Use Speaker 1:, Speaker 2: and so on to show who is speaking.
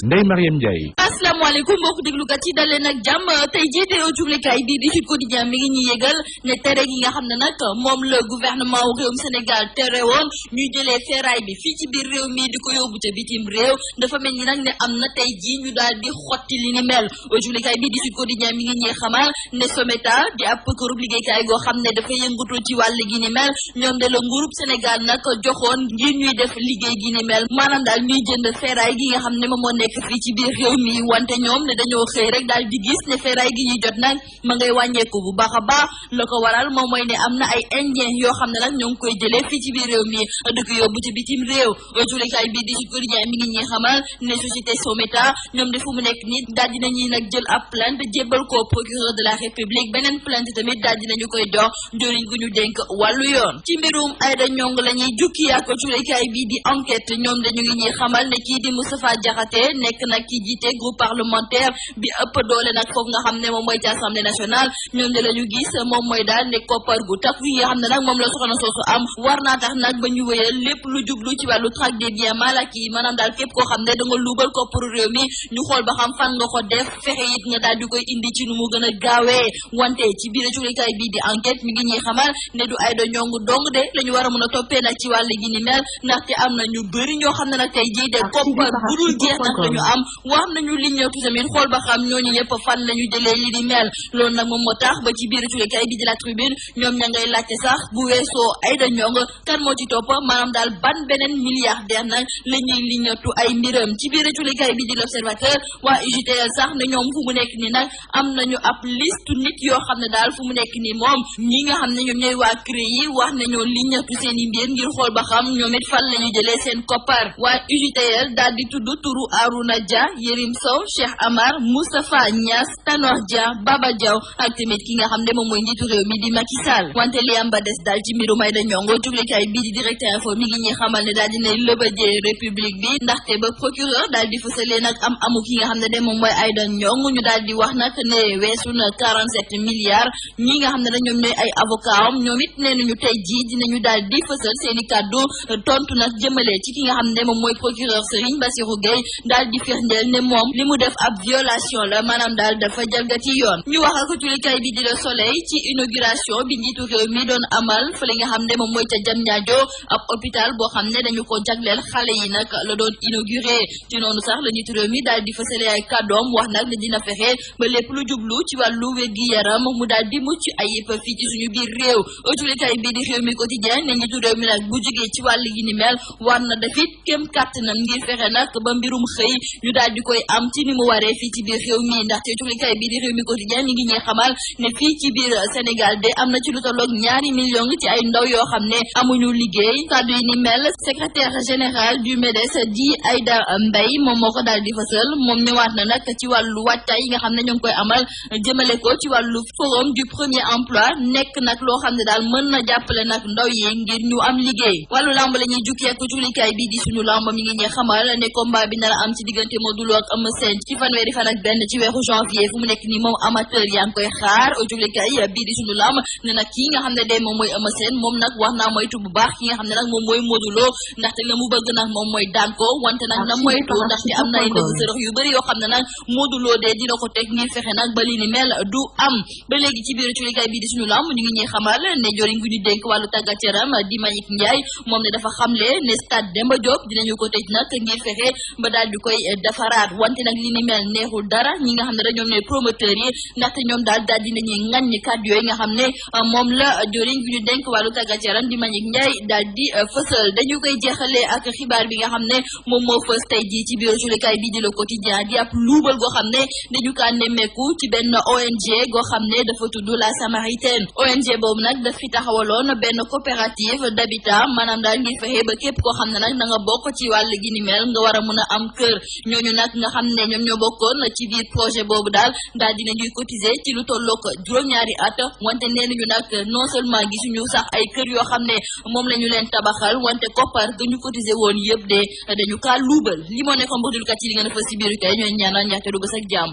Speaker 1: Ndeye Mariam Ndiaye.
Speaker 2: asalaamaaleykum mbokk déglukat yi dalee nag jàmm tey jii de jublikaay bii di Sud Quotidien mi ngi ñuy yëgal ne tere gi nga xam ne nag moom la gouvernement wu réewum Sénégal tere woon ñuy jëlee ferraille bi fii ci biir réew mi di ko yóbbu ca bitim réew dafa mel ni nag ne am na tey jii ñu daal di xotti li ni mel jublikaay bii di Sud Quotidien mi ngi ñuy xamal ne Someta di ab kërub liggéeykaay goo xam ne dafa yëngatu ci wàll gi ni mel ñoom de la nguurub Sénégal nag joxoon ngir ñuy def liggéey gi ni mel maanaam daal ñuy jënd ferraille gi nga xam ne moom moo nekk fii ci biir réew mi wante ñoom ne dañoo xëy rek daal di gis ne ferraille gi ñuy jot nag ma ngay wàññeeku bu baax a baax la ko waral moom mooy ne am na ay indien yoo xam ne nag ñoo ngi koy jëlee fii ci biir réew mi di ko yóbbu ci bitim réew julikaay bi di Sud Quotidien mi ngi ñuy xamal ne société Someta ñoom de fu mu nekk nii daal dinañuy nag jël ab plainte jébbal ko procureur de la république beneen plainte tamit daal dinañu koy jox njëriñ gu ñu dénk wàllu yoon ci mbirum Aïda Ndiongue la ñuy jukki ak julikaay bi di enquête ñoom de ñu ngi ñuy xamal ne kii di Moustapha Diakhaté nekk nag ki jiite groupe parlementaire bi ëpp doole nag foofu nga xam ne moom mooy ci assemblée nationale ñoom de la ñu gis moom mooy daal ne koppar gu takku yi nga xam ne nag moom la soxna soosu am war naa tax nag ba ñu wéyal lépp lu jublu ci wàllu traque des biens mal acquis maanaam daal képp koo xam ne da nga luubal kopparu réew mi ñu xool ba xam fan nga ko def fexe it nga daal di koy indi ci nu mu gën a gaawee wante ci biir julikaay bii di enquête mi ngi ñuy xamal ne du Aïda Ndiongue dong de la ñu war a mën a toppee nag ci wàll gi ni mel ndaxte am na ñu bëri ñoo xam ne nag tey jii de koppar bu dul jeex nag la ñu am wax nañu li ñëw tamit xool ba xam ñooñu ñëpp fan la ñu jëlee li di mel loolu nag moom moo tax ba ci biir julikaay bi di la tribune ñoom ña ngay laajte sax bu weesoo Aïda Ndiongue kan moo ci topp maanaam daal ban beneen milliardaire nag la ñuy li ñëttu ay mbiram ci biir julikaay bi di l'observateur waa UJTL sax ne ñoom fu mu nekk nii nag am nañu ab liste nit yoo xam ne daal fu mu nekk nii moom ñi nga xam ne ñoom ñooy waa CREI yi wax nañoo li ñëttu seen i mbir ngir xool ba xam ñoom it fan la ñu jëlee seen koppar waa UJTL daal di tudd turu Arouna Dia Yérim Sow Cheikh Amar Moustapha Niass Tanor Dia Baba Diaw ak tamit ki nga xam ne moom mooy njiitu réew mi di Macky Sall wante li am ba des daal ci mbirum Aïda Ndiongue jublikaay bii di Direct Info mi ngi ñuy xamal ne daal dinay lëbëjee république bi ndaxte ba procureur daal di fësalee nag am amu ki nga xam ne de moom mooy Aïda Ndiongue ñu daal di wax nag ne weesu na 47 milliards ñi nga xam ne ñoom ñooy ay avocat am ñoom it nee nañu tey jii dinañu daal di fësal seen i kàddu tontu nag jëmale ci ki nga xam ne moom mooy procureur Serigne Bassirou Gueye daal di firndeel ne moom li mu def ab violation la maanaam daal dafa jalgati yoon ñu wax ak julikaay bi di Le Soleil ci inauguration bi njiitu réew mi doon amal fële nga xam ne moom mooy ca Diamniadio ab hôpital boo xam ne dañu ko jagleel xale yi nag la doon inauguré ci noonu sax la njiitu réew mi daal di fësale ay kàddoom wax nag ne dina fexe ba lépp lu jublu ci wàllu wér-gi-yaram mu daal di mucc ayib fii ci suñu biir réew julikaay bi di Rewmi Quotidien ne njiitu réew mi nag bu jógee ci wàll gi ni mel war na dafit kem kàttanam ngir fexe nag ba mbirum xëy ñu daal di koy am ci ni mu waree fii ci biir réew mi ndaxte julikaay bi di Rewmi Quotidien mi ngi ñuy xamal ne fii ci biir Sénégal de am na ci lu tolloog 2 millions ci ay ndaw yoo xam ne amuñu liggéey kàddu yi ni mel secrétaire général du MEDES di Aïda Mbaye moom moo ko daal di fësal moom ñëwaat na nag ci wàllu waajtaay yi nga xam ne ñoo ngi koy amal jëmale ko ci wàllu forum du premier emploi nekk nag loo xam ne daal mën na jàppale nag ndaw yi ngir ñu am liggéey wàllu lamb la ñuy jukkee ko julikaay bi di suñu lamb mi ngi ñuy xamal ne combat bi nar a am ci diggante Modou Lo ak Eumeu Sène ci fanweeri fan ak benn ci weeru janvier fu mu nekk nii moom amateur yaa ngi koy xaar julikaay bii di suñu lamb ne nag kii nga xam ne de moom mooy Eumeu Sène moom nag wax naa moytu bu baax ki nga xam ne nag moom mooy Modou Lo ndaxte la mu bëgg nag moom mooy daan ko wante nag na moytu ndaxte am na ay ndëgg sërëx yu bëri yoo xam ne nag Modou Lo de dina ko teg ngir fexe nag ba li ni mel du am ba léegi ci biir julikaay bii di suñu lamb ñu ngi ñuy xamal ne joriñ gu ñu dénk wàllu tàggat yaram di Mbagnick Ndiaye moom ne dafa xamle ne stade Demba Diop dinañu ko tëj nag ngir fexe ba daal di koy defaraat wante nag li ni mel neexul dara ñi nga xam ne rek ñoom ne promoteurs yi ndaxte ñoom daal dinañuy ŋaññi kàddu yooyu nga xam ne moom la joriñ gu ñu dénk wàllu tàggat yaram di Mbagnick Ndiaye daal di fësal dañu koy jeexalee ak xibaar bi nga xam ne moom moo fës tey jii ci biir julikaay bi di Le Quotidien di ab luubal goo xam ne dañu kaa nemmeeku ci benn ONG goo xam ne dafa tudd La Samaritaine ONG boobu nag daf fi taxawaloon benn coopérative d'habitat maanaam daal ngir fexe ba képp koo xam ne nag da nga bokk ci wàll gi ni mel nga war a mun a am kër ñooñu nag nga xam ne ñoom ñoo bokkoon ci biir projet boobu daal dinañuy cotiser ci lu tollook juróom-ñaari at wante nee nañu nag non seulement gisuñu sax ay kër yoo xam ne moom la ñu leen tabaxal wante koppar ga ñu cotiser woon yëpp de dañu kaa luubal li moo nekkoon mbokk déglukat yi li ngeen a fës ci biir kay ñooy ñaanal njaxte du bës ak jàmm